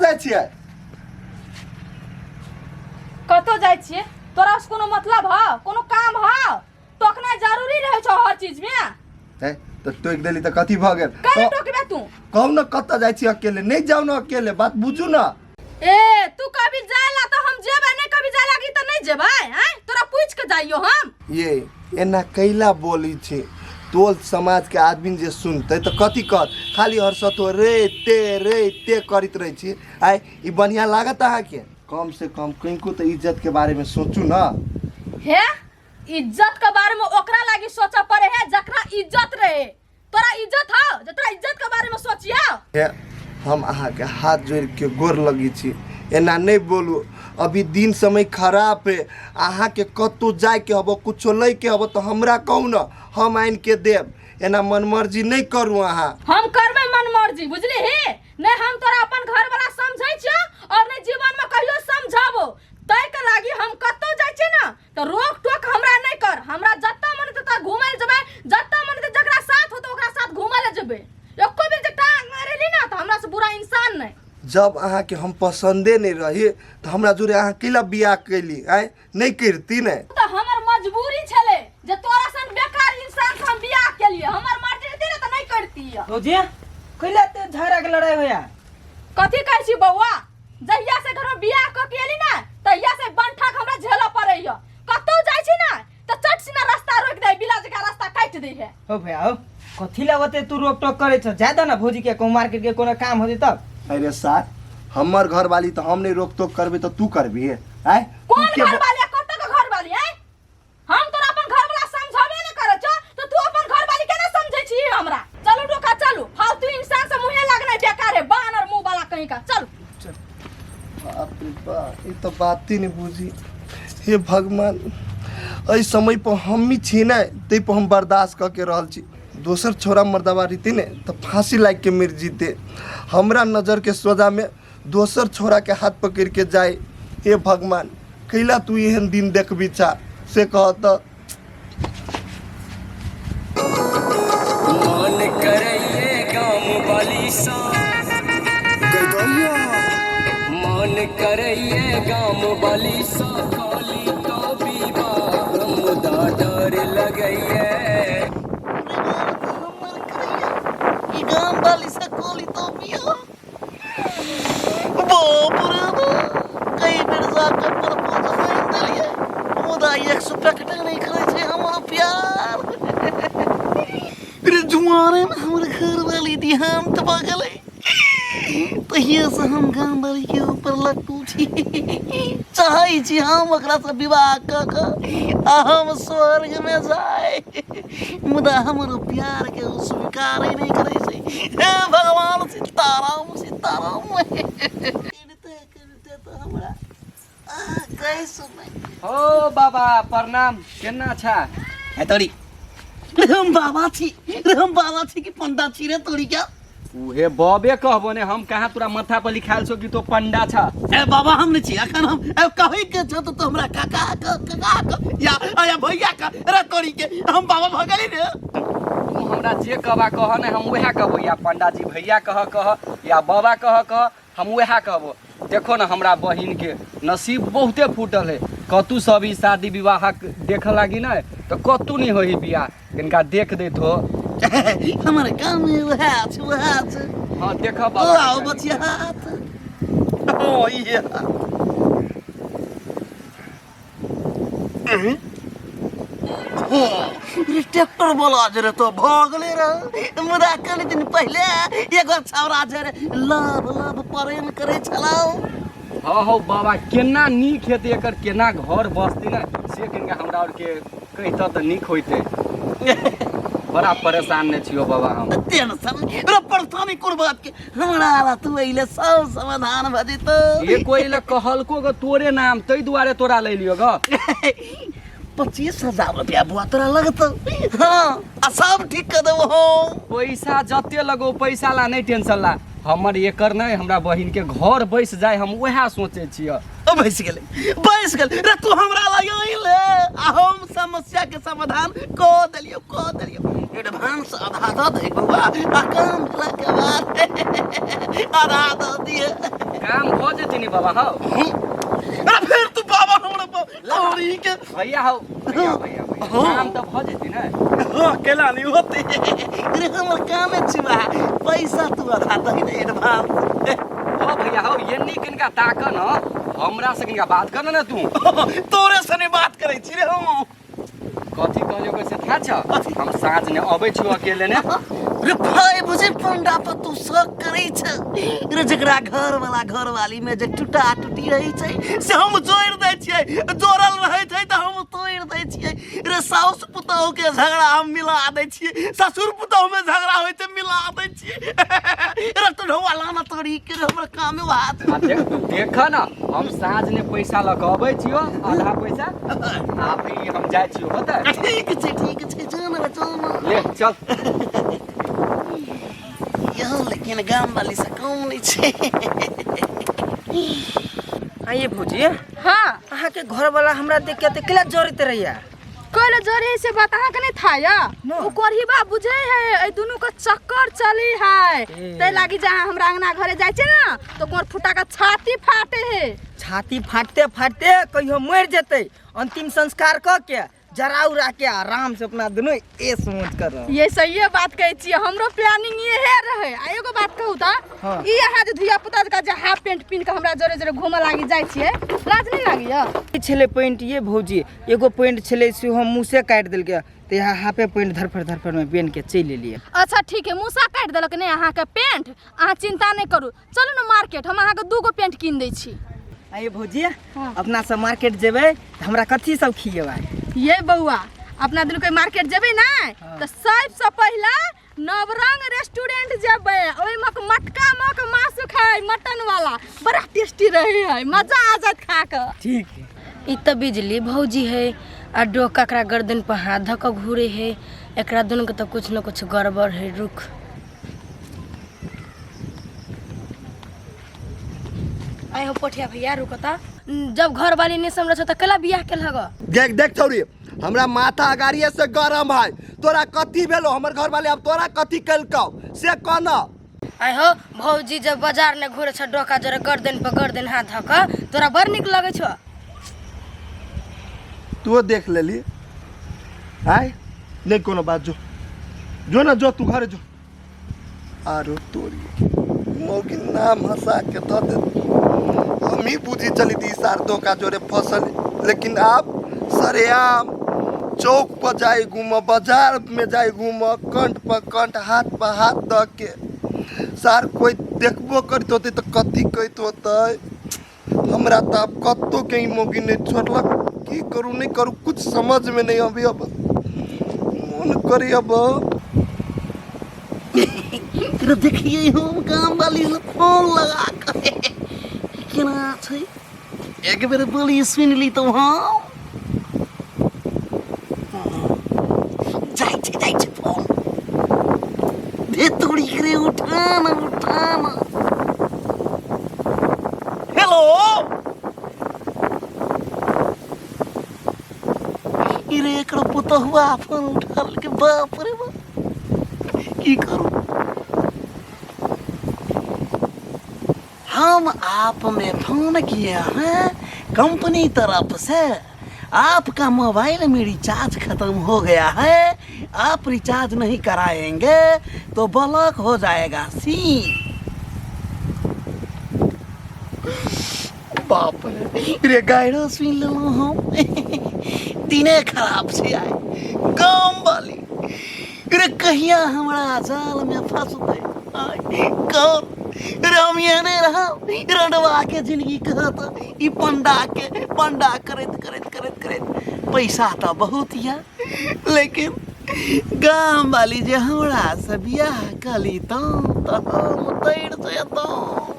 जाइ छियै? कतौ जाइ छियै? तोरा से कोनो मतलब ह? कोनो काम ह? टोकनाइ जरूरी रहै छौ हर चीज में? हे, तऽ टोकि देली तऽ कथी भऽ गेल? कहे टोकबे तू? कहू ने, कतऽ जाइ छी अकेले? नहि जाउ ने अकेले, बात बुझू ने। ए, तू कभी जाय ला तऽ हम जेबै, नहीं कभी जाय लागी तऽ नहीं जेबै। आँय, तोरा पूछ के जाइयो हम? ये एना कैला बोली छी? टोल समाज के आदमी जे सुनतै तऽ कथी कहत? खाली हरसतो रे ते रे ते करैत रहै छी। आइ ई बढ़िआँ लागत अहाँके? कम से कम कनिको तऽ इज्जत के बारे में सोचू ना। हे, इज्जत के बारे में ओकरा लागी सोचे पड़े है जकरा इज्जत रहे। तोरा इज्जत हो जे तोरा इज्जत के बारे में सोचिया? हे, हम अहाँके हाथ जोड़ के गोर लगी छी, एना नहीं बोलू। अभी दिन समय खराब है। अहाँके कतहु जाइके हबो, कुछो लैके हबो तऽ हमरा कहू ने, हम आनि के देब। एना मनमर्जी नहीं करू अहाँ। हम करबै मनमर्जी, बुझली ही नहीं? हम तोरा अपन घर वाला समझै छियो और नहीं जीवन में कहियो समझाबो। तै के लागी हम कतौ जाइ छियै ना तऽ रोक टोक हमरा नहीं कर। हमरा जतऽ मन ततऽ घूमै लए जेबै, जतऽ मन तऽ जकरा साथ होतै ओकरा साथ घूमै लए जेबै। एको बेर जे टांग मारेली ना तऽ हमरा से बुरा इंसान नहीं। जब अहाँके हम पसन्दे नहीं रही तऽ हमरा जोरे अहाँ कैला बियाह कैली? आँय, नहीं करती ने। तऽ हमर मजबूरी छलै जे तोरा सन बेकार इंसान से हम बियाह केलिए। हमर मर्जी रहती ने तऽ नहीं करती। भौजी, कैला ते झगड़ा के लड़ाई होया? कथी कहै छी बौआ, जहिया से घर में बियाह कऽ के एली ना तहिया से बंठा के हमरा झेलऽ पड़ैया। कतौ जाइ छी ना तऽ चट सिना रास्ता रोकि दै, बिला जकाँ रास्ता काटि दै है। हो भैया हो, कथी ला ओते तू रोक टोक करे छ? जा दे ना भौजी के, कहूँ मार्केट के कोनो काम होते तब। अरे सार, हमर घर वाली तऽ हम नहीं रोक टोक करबे तऽ तू करबी? आँय, तू कोन के घर वाली? कतऽ के घर वाली? आँय, हम तोरा अपन घर वाला समझाबे ने करै छौ तऽ तू अपन घर वाली केना समझै छी हमरा? चलू डोका चलू, फालतू इंसान से मुँहे लगनाइ बेकार है, बानर मुँह वाला कहीं का। चलू। बाप रे बाप, ई तऽ बाते नहीं बुझी। हे भगवान, एहि समय पर हम ही छी ने ताहि पर हम बर्दाश्त कऽ के रहल छी। दोसर छोरा मर्दबा रहिते ने तऽ फांसी लागि के मरि जीते। हमरा नजर के सोजा में दोसर छोरा के हाथ पकड़ के जाए। हे भगवान, कैला तू एहन दिन देखबी छा से कह तऽ। मन करैये गाम वाली सा, मन करैये गाम वाली सा काली तो विवाह, मुदा डर लगैये। ई गाम वाली से कोली तो बिया, बाप रे बाप, कई बेर जाके प्रपोज कर देलियै, मुदा एक सौ पैकेट नहीं करै छै हमर प्यार। रे जुआरे में हमर घर वाली देहांत भऽ गेलै, तहिए से हम गाम वाली के ऊपर लट्टू छी। चाहै छी हम ओकरा से विवाह कऽ कऽ आ हम स्वर्ग में जाय, मुदा हमर प्यार के ओ स्वीकार ही नहीं करै छै। हे भगवान सीताराम सीताराम, करिते करिते तऽ हमरा गए सुनै। हो बाबा, प्रणाम, केना छा? है तोरी, रे हम बाबा छी, रे हम बाबा छी कि पंडा छी रे तोरी क्या? उहे बबे कहबो ने, हम कहाँ तोरा माथा पर लिखायल छौ कि तो पंडा छा। ए बाबा, हम नहीं छी। अखन हम ए कहै के छौ तो हमरा काका क, काका क या या भैया क। रे तोरी के, हम बाबा भऽ गेली रे? तू हमरा जे कहबा कह ने, हम उएह कहबो। या पंडाजी भैया कह कह या बाबा कह कह, हम उएह कहबो। देखो ने, हमरा बहिन के नसीब बहुते फूटल है। कतू सब ई शादी विवाह देख लागी ने तऽ कतू नहीं होई बियाह। कनिका देख दैत हो। हमर काम वएह छै, वएह छै। हाँ, देख बाबा। लाओ बचिया हाथ। ओ ये रे, ट्रैक्टर वाला जे रे तो भगले रे, मुदा कनि दिन पहिले एगो छौड़ा जे रे लव लव प्रेम करै छलौ। हाँ हो बाबा, केना नीक हेतै एकर, केना घर बसतै ने, से कनिका हमरा आरके कहितऽ तऽ नीक होइतै। बड़ा परेशान ने छियो बाबा हम। टेंशन रे, परेशानी कोन बात के? हमरा आला तू अइले, सब समाधान भऽ जेतौ। ये कोई ले कहलको ग तोरे नाम, तै दुआरे तोरा ले लियो ग। 25,000 रुपया बुआ तोरा लगतौ, हाँ, आ सब ठीक कर देबो हम। पैसा जते लगो, पैसा ला नहीं टेंशन ला। हमर एकर नहीं, हमरा बहिन के घर बैस जाए, हम वएह सोचे छियै। ओ बैस गेलै, बैस गेलै रे। तू हमरा लग अइले आ हम समस्या समस्या के समाधान कऽ देलियौ, कऽ देलियौ। एडवांस आधा दऽ दे बौआ, आ काम भेला के बाद आधा दऽ दिहे। काम भऽ जेतै ने बाबा हौ? अरे फेर तू बाबा हमरा तोरी के। भैया हौ, भैया भैया भैया। हाँ। काम तऽ भऽ जेतै ने? हाँ, केना नहीं होते रे, हमर कामे छिबा, पैसा तू आधा दही ने एडवांस। हो भैया हौ, एन्नी किनका ताक न, हमरा से किनका बात कर न तू। तोरे सने बात करै छी रे हम। कथी कहलियो कैसे था छ? हम साँझ ने अबै छियो अकेले ने। रे भाई बुझे पंडा पर तू शक करै छ रे, जकरा घर वाला घर वाली में जे टूटा टूटी रहै छै से हम जोड़ि दै छियै, जोड़ल रहै छै तऽ हम तोड़ि दै छियै रे। साउस पुतहु के झगड़ा हम मिला दै छियै, ससुर पुतहु में झगड़ा होइ छै मिला दै छियै रे। तू ढौआ लाना तोड़ी के रे, हमर कामे हाथ। आ देख देख न, हम साँझ ने पैसा लऽ कऽ अबै छियो, आधा पैसा, आ फिर हम जाइ छियो होतै। ठीक छै, ठीक छै, जाना जाना। ले चल। यहाँ लेकिन गाम वाली से कम नहीं छै। आइए भौजी। हाँ। अहाँके घर वाला हमरा देख के तऽ केला जरैत रहैया? कोइला जरे से बात अहाँके नहीं था या? न। ओ कोरहिबा बुझे है ए दुनू के चक्कर चली है, तै लागी जहाँ हमरा अंगना घरे जाइ छै ना तो कोर फुटा के छाती फाटे है। छाती फाटते फाटते कहियो मरि जेतै, अंतिम संस्कार कऽ के जरा उरा के आराम से अपना दुनू ए समझ कर रहब। ये सही बात कहै छियै, हमरो प्लानिंग ये है रहे। आ एगो बात कहू तऽ? हाँ। ई अहाँ जे धिया पुता जकाँ जे हाफ पेंट पिन्ह के हमरा जरे जरे घूमऽ लागी जाइ छियै, लाज नहि लागैया? ई छलै पेंट ये भौजी, एगो पेंट छलै से हम मुँह काटि देलकै, तऽ यहाँ हाफे पेंट धरफड़ धरफड़ में पेन के चलि एलियै। अच्छा ठीक है, मूसा काटि देलक ने अहाँके पेंट, अहाँ चिंता नहि करू, चलू ने मार्केट, हम अहाँके दूगो पेंट कीन दै छी। आइए भौजी। हाँ। अपना सब मार्केट जेबै तऽ हमरा कथी सब खिएबै? ये बौआ, अपना दुनू के मार्केट जेबै ने तऽ सबसँ पहिला नवरंग रेस्टोरेंट जेबै, ओहिमे के मटका मक मासु खाइ, मटन वाला बड़ा टेस्टी रहे है, मजा आ जात खा के। ठीक है। ई तऽ बिजली भौजी है आ डोका एकरा गर्दन पर हाथ धऽ कऽ घूरे है, एकरा दुनू के तऽ कुछ न कुछ गड़बड़ है। रुक आइ हो पोठिया भैया, रुक त, जब घर वाली नहीं समझ तऽ केला बियाह केलह ग? देख देख छौरी, हमरा माथा अगाड़िए से गरम है, तोरा कथी भेलो? हमर घर वाले अब तोरा कथी केलकौ से कह न। आइ हो भौजी, जब बाजार ने घूरे छ डोका जरे गर्दन पर गर्दन हाथ धऽ कऽ, तोरा बड़ नीक लगै छौ। तू देख लेली आय, नहीं कोनो बात, जो जो ना जो तू घरे जो। आरो तोरी मौगी नाम हंसा के दऽ दे, हम ही बुझी चली थी सार धोखा जोरे फसल, लेकिन आप सरेआम चौक पर जाए घूम, बाजार में जाए घूम, कंठ पर कंठ हाथ पर हाथ दऽ के सार कोई देखबो करते होते तऽ कथी कहते होते हमरा? तऽ आब कतौ के ई मौगी नहीं छोड़लक, की करू नहीं करू कुछ समझ में नहीं अभी, अब मन करी अब। रे देखिए, हम गाम वाली से फोन लगा के केना छै, एक बेर बोली सुनि ली तो। हम जाइ छै, जाइ छै फोन। दे तोड़ी रे, उठान उठान। हेलो, रे एकर पुतहुआ फोन उठा लेलकै। बाप रे बाप, की करू? हम आप में फोन किया है कंपनी तरफ से, आपका मोबाइल में रिचार्ज खत्म हो गया है, आप रिचार्ज नहीं कराएंगे तो ब्लॉक हो जाएगा सिम। बाप रे रे, गाइरो सुनि लेलहुँ हम, दिने खराब छै आइ। गाम वाली रे कहिया हमरा जाल में फंसतै आइ कौन रे? हम एहने रहब रंडवा के जिंदगी कहत, ई पंडा के पंडा करैत करैत करैत करैत। पैसा तऽ बहुत यऽ, लेकिन गाम वाली जे हमरा से बियाह कली तऽ हम तैर जेतहुँ।